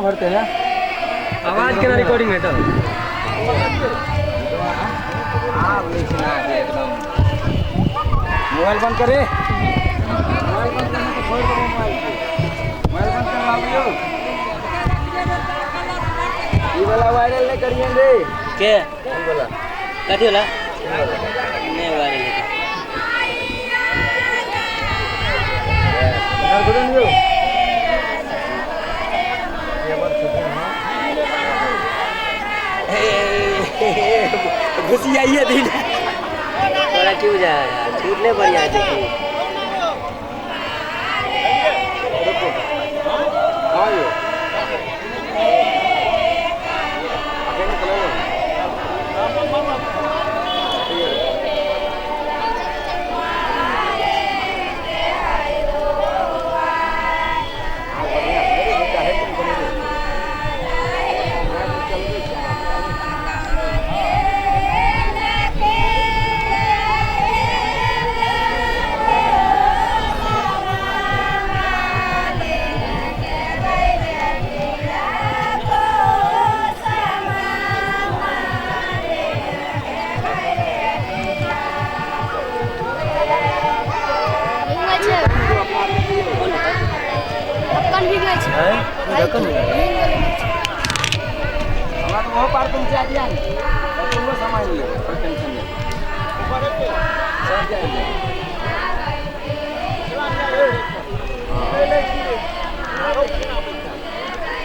भरते हैं। आवाज केना रिकॉर्डिंग हेतौ? आब लै छै ना एकदम। मोबाइल बंद करे, मोबाइल बंद करने तो छोड़ दो मोबाइल के। मोबाइल बंद कर बाबू यौ। ई वाला वायरल नहीं करिए रे। के? ई वाला। कथी वाला? नहि वायरल हेतै। इधर घुरो ने यौ। घुसी आइए दिन। तोरा की बुझाय यार, छूट नहि बढ़िया हेतै की? रुको। हाँ यौ। अखन निकलल हँ। भींगै छै। ढक्कन भींगै छै। आँय? ढक्कन भींगै? भींग गेलै। हमरा तऽ ओहो पार पहुँचा दिया ने, ओहो सामान लिअ, कोइ टेंशन नहि, सब जाय।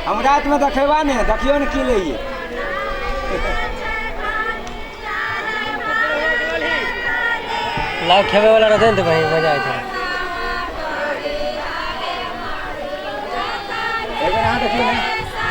हम रातिमे देखेबा ने, देखियौ ने की लैये। लाव खेबै वाला रहतै ने तऽ भाई मजा आइत। एक बेर अहाँ देखियौ ने।